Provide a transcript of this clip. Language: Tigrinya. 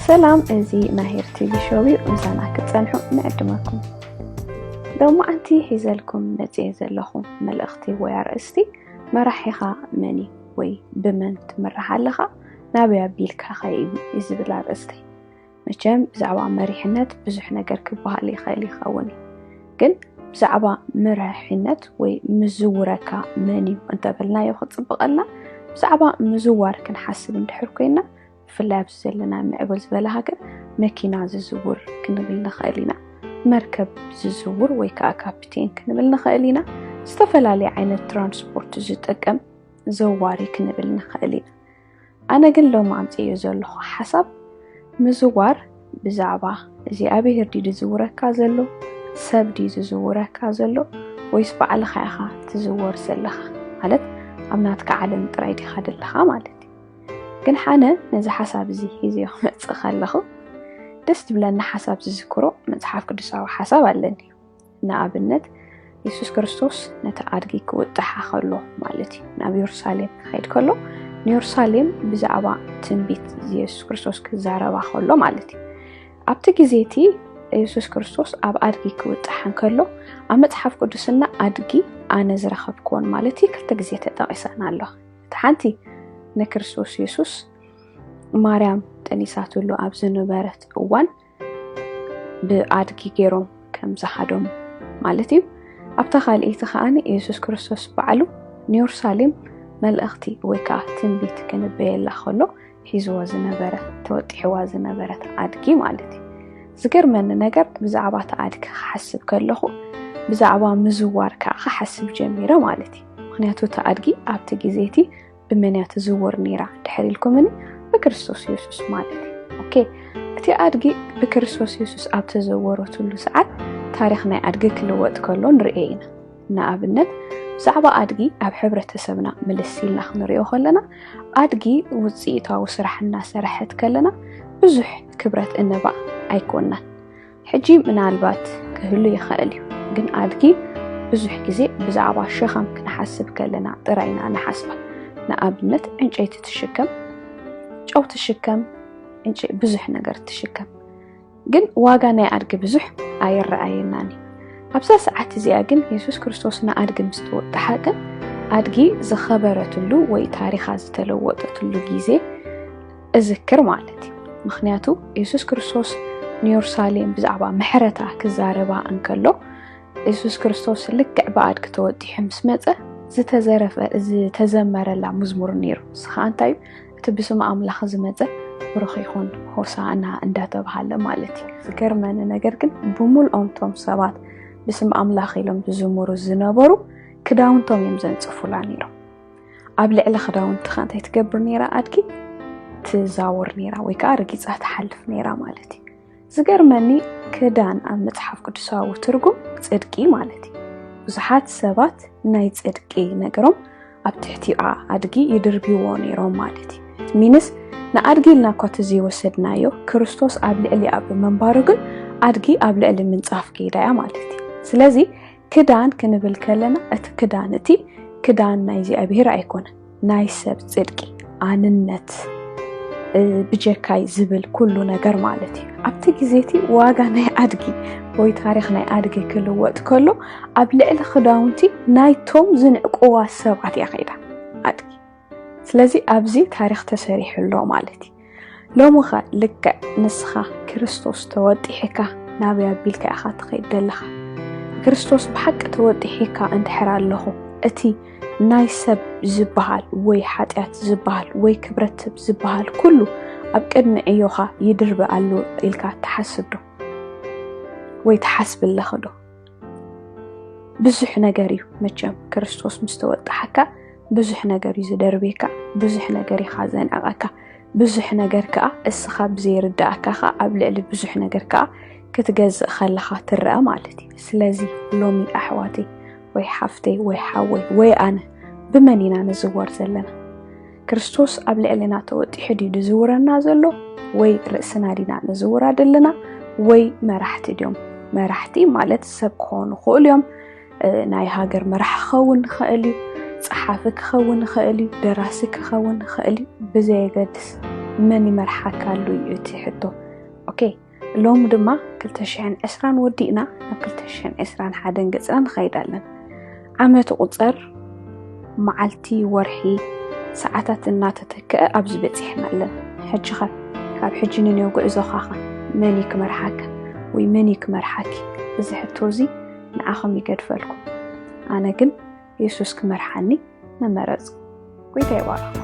ሰላም፣ እዚ ናይ ሄር ቲቪ ሾው እዩ። ምሳና ክትጸንሑ ንዕድመኩም። ሎማዓንቲ ሒዘልኩም መጽኤ ዘለኹ መልእኽቲ ወይ ኣርእስቲ፣ መራሒኻ መን እዩ ወይ ብመን ትምራሕ ኣለኻ፣ ናበይ ኣቢልካ ኸይብ እዩ ዝብል ኣርእስቲ። መቸም ብዛዕባ መሪሕነት ብዙሕ ነገር ክበሃል ይኽእል ይኸውን እዩ። ግን ብዛዕባ መራሒነት ወይ ምዝውረካ መን እዩ እንተበልናዮ ክጽብቐልና፣ ብዛዕባ ምዝዋር ክንሓስብ እንድሕር ኮይና፣ ብፍላይ ኣብዚ ዘለና ምዕብል ዝበለ ሃገር መኪና ዝዝውር ክንብል ንኽእል ኢና። መርከብ ዝዝውር ወይ ከዓ ካፕቴን ክንብል ንኽእል ኢና። ዝተፈላለየ ዓይነት ትራንስፖርት ዝጥቀም ዘዋሪ ክንብል ንኽእል ኢና። ኣነ ግን ሎሚ ኣምፅዮ ዘለኹ ሓሳብ ምዝዋር ብዛዕባ እግዚኣብሔር ድዩ ዝዝውረካ ዘሎ፣ ሰብ ድዩ ዝዝውረካ ዘሎ፣ ወይስ ባዕልኻ ኢኻ ትዝወር ዘለኻ? ማለት ኣብ ናትካ ዓለም ጥራይ ዲኻ ዘለኻ ማለት እዩ። ግን ሓነ ነዚ ሓሳብ እዚ ሒዝዮ ክመጽእ ከለኹ ደስ ዝብለኒ ሓሳብ ዝዝክሮ መጽሓፍ ቅዱሳዊ ሓሳብ ኣለኒ። ንኣብነት የሱስ ክርስቶስ ነቲ ኣድጊ ክውጥሓ ከሎ ማለት እዩ፣ ናብ የሩሳሌም ክኸይድ ከሎ ንየሩሳሌም ብዛዕባ ትንቢት የሱስ ክርስቶስ ክዛረባ ከሎ ማለት እዩ። ኣብቲ ግዜ እቲ የሱስ ክርስቶስ ኣብ ኣድጊ ክውጥሓ እንከሎ ኣብ መጽሓፍ ቅዱስና ኣድጊ ኣነ ዝረኸብክዎን ማለት እዩ ክልተ ግዜ ተጠቒሰን ኣሎ። እቲ ሓንቲ ንክርስቶስ የሱስ ማርያም ጠኒሳትሉ ኣብ ዝነበረት እዋን ብኣድጊ ገይሮም ከም ዝሓዶም ማለት እዩ። ኣብታ ካልኣይቲ ከኣ የሱስ ክርስቶስ ባዕሉ ንየሩሳሌም መልእኽቲ ወይ ከዓ ትንቢት ክንበየላ ከሎ ሒዝዎ ዝነበረ፣ ተወጢሕዋ ዝነበረት ኣድጊ ማለት እዩ። ዝገርመኒ ነገር ብዛዕባ እቲ ኣድጊ ክሓስብ ከለኹ ብዛዕባ ምዝዋር ከዓ ክሓስብ ጀሚረ ማለት እዩ። ምክንያቱ እቲ ኣድጊ ኣብቲ ግዜ እቲ ብመን እያ ትዝወር ነይራ ድሕር ኢልኩምኒ? ብክርስቶስ የሱስ ማለት እዩ። ኦኬ፣ እቲ ኣድጊ ብክርስቶስ የሱስ ኣብ ተዘወረትሉ ሰዓት ታሪኽ ናይ ኣድጊ ክልወጥ ከሎ ንርኤ ኢና። ንኣብነት ብዛዕባ ኣድጊ ኣብ ሕብረተሰብና ምልስ ኢልና ክንሪኦ ከለና ኣድጊ ውፅኢታዊ ስራሕ እናሰረሐት ከለና ብዙሕ ክብረት እንባ ኣይኮናን። ሕጂ ምናልባት ክህሉ ይኽእል እዩ፣ ግን ኣድጊ ብዙሕ ግዜ ብዛዕባ ሸኸም ክንሓስብ ከለና ጥራይ ኢና ንሓስባ። ንኣብነት ዕንጨይቲ ትሽከም፣ ጨው ትሽከም፣ ዕንጨ- ብዙሕ ነገር ትሽከም። ግን ዋጋ ናይ ኣድጊ ብዙሕ ኣይረኣየናን እዩ። ኣብዛ ሰዓት እዚኣ ግን የሱስ ክርስቶስ ንኣድጊ ምስ ተወጥሓ ግን ኣድጊ ዝኸበረትሉ ወይ ታሪኻ ዝተለወጠትሉ ግዜ እዝክር ማለት እዩ። ምክንያቱ የሱስ ክርስቶስ ንየሩሳሌም ብዛዕባ ምሕረታ ክዛረባ እንከሎ የሱስ ክርስቶስ ልክዕ ብኣድጊ ተወጢሑ ምስ መጸ ዝተዘረፈ ዝተዘመረላ መዝሙር ነይሩ። ንሱ ከዓ እንታይ እዩ? እቲ ብስም ኣምላኽ ዝመጸ ብሩኽ ይኹን ሆሳዕና እንዳተባሃለ ማለት እዩ። ዝገርመኒ ነገር ግን ብምልኦም እቶም ሰባት ብስም ኣምላኽ ኢሎም ዝዝምሩ ዝነበሩ ክዳውንቶም እዮም ዘንጽፉላ ነይሮም። ኣብ ልዕሊ ክዳውንትኻ እንታይ ትገብር ነይራ ኣድጊ? ትዛውር ነይራ ወይ ከዓ ረጊጻ ትሓልፍ ነይራ ማለት እዩ። ዝገርመኒ ክዳን ኣብ መጽሓፍ ቅዱሳዊ ትርጉም ጽድቂ ማለት እዩ። ብዙሓት ሰባት ናይ ጽድቂ ነገሮም ኣብ ትሕቲኣ ኣድጊ ይድርብይዎ ነይሮም ማለት እዩ። ሚንስ ንኣድጊ ኢልና እኳ ተዘይወሰድናዮ ክርስቶስ ኣብ ልዕሊኣ ብምንባሩ ግን ኣድጊ ኣብ ልዕሊ ምንጻፍ ከይዳ እያ ማለት እዩ። ስለዚ ክዳን ክንብል ከለና እቲ ክዳን እቲ ክዳን ናይ እግዚኣብሔር ኣይኮነን፣ ናይ ሰብ ጽድቂ ኣንነት እ፣ ብጀካይ ዝብል ኩሉ ነገር ማለት እዩ። ኣብቲ ግዜ እቲ ዋጋ ናይ ኣድጊ ወይ ታሪኽ ናይ ኣድጊ ክልወጥ ከሎ ኣብ ልዕሊ ክዳውንቲ ናይቶም ዝንዕቅዋ ሰባት እያ ከይዳ ኣድጊ። ስለዚ ኣብዚ ታሪኽ ተሰሪሑ ኣሎ ማለት እዩ። ሎሚ ኸ ልክዕ ንስኻ ክርስቶስ ተወጢሕካ ናበይ ኣቢልካ ኢኻ ትኸይድ ዘለኻ? ክርስቶስ ብሓቂ ተወጢሕካ እንድሕር ኣለኹ እቲ ናይ ሰብ ዝበሃል ወይ ሓጢኣት ዝበሃል ወይ ክብረት ሰብ ዝበሃል ኩሉ ኣብ ቅድሚ ዕዮኻ ይድርቢ ኣሎ ኢልካ ትሓስብ ዶ? ወይ ትሓስቢ ኣለኺ ዶ? ብዙሕ ነገር እዩ መቸም ክርስቶስ ምስ ተወጣሓካ ብዙሕ ነገር እዩ ዝደርብየካ፣ ብዙሕ ነገር እዩ ዘንዕቐካ፣ ብዙሕ ነገር ከኣ እስኻ ብዘይርድኣካ ከኣ ኣብ ልዕሊ ብዙሕ ነገር ከኣ ክትገዝእ ከለኻ ትረኣ ማለት እዩ። ስለዚ ሎሚ ኣሕዋተይ ወይ ሓፍተይ ወይ ሓወይ ወይ ኣነ ብመን ኢና ንዝወር ዘለና? ክርስቶስ ኣብ ልዕልና ተወጢሑ ድዩ ዝዝውረና ዘሎ? ወይ ርእስና ዲና ንዝውራ ዘለና? ወይ መራሕቲ ድዮም? መራሕቲ ማለት ሰብ ክኾኑ ይኽእሉ እዮም። እ፣ ናይ ሃገር መራሕ ክኸውን ይኽእል እዩ፣ ጸሓፊ ክኸውን ይኽእል እዩ፣ ደራሲ ክኸውን ይኽእል እዩ፣ ብዘየገድስ መን ይመርሓካ ኣሎ እዩ እቲ ሕቶ። ኦኬ፣ ሎሚ ድማ ክልተ ሽሕን ዕስራን ወዲእና ናብ ክልተ ሽሕን ዕስራን ሓደን ገጽና ንኸይድ ኣለና። ዓመት ቁጸር፣ መዓልቲ፣ ወርሒ፣ ሰዓታት እናተተክአ ኣብዚ በጺሕና ኣለና። ሕጂ ኸ ካብ ሕጂ ንኔው ጉዕዞኻ ኸ መን እዩ ክመርሓካ ወይ መን እዩ ክመርሓኪ? እዚ ሕቶ እዚ ንዓኹም ይገድፈልኩም። ኣነ ግን የሱስ ክመርሓኒ ምመረጽኩ። ጎይታ ይባርኽኩም።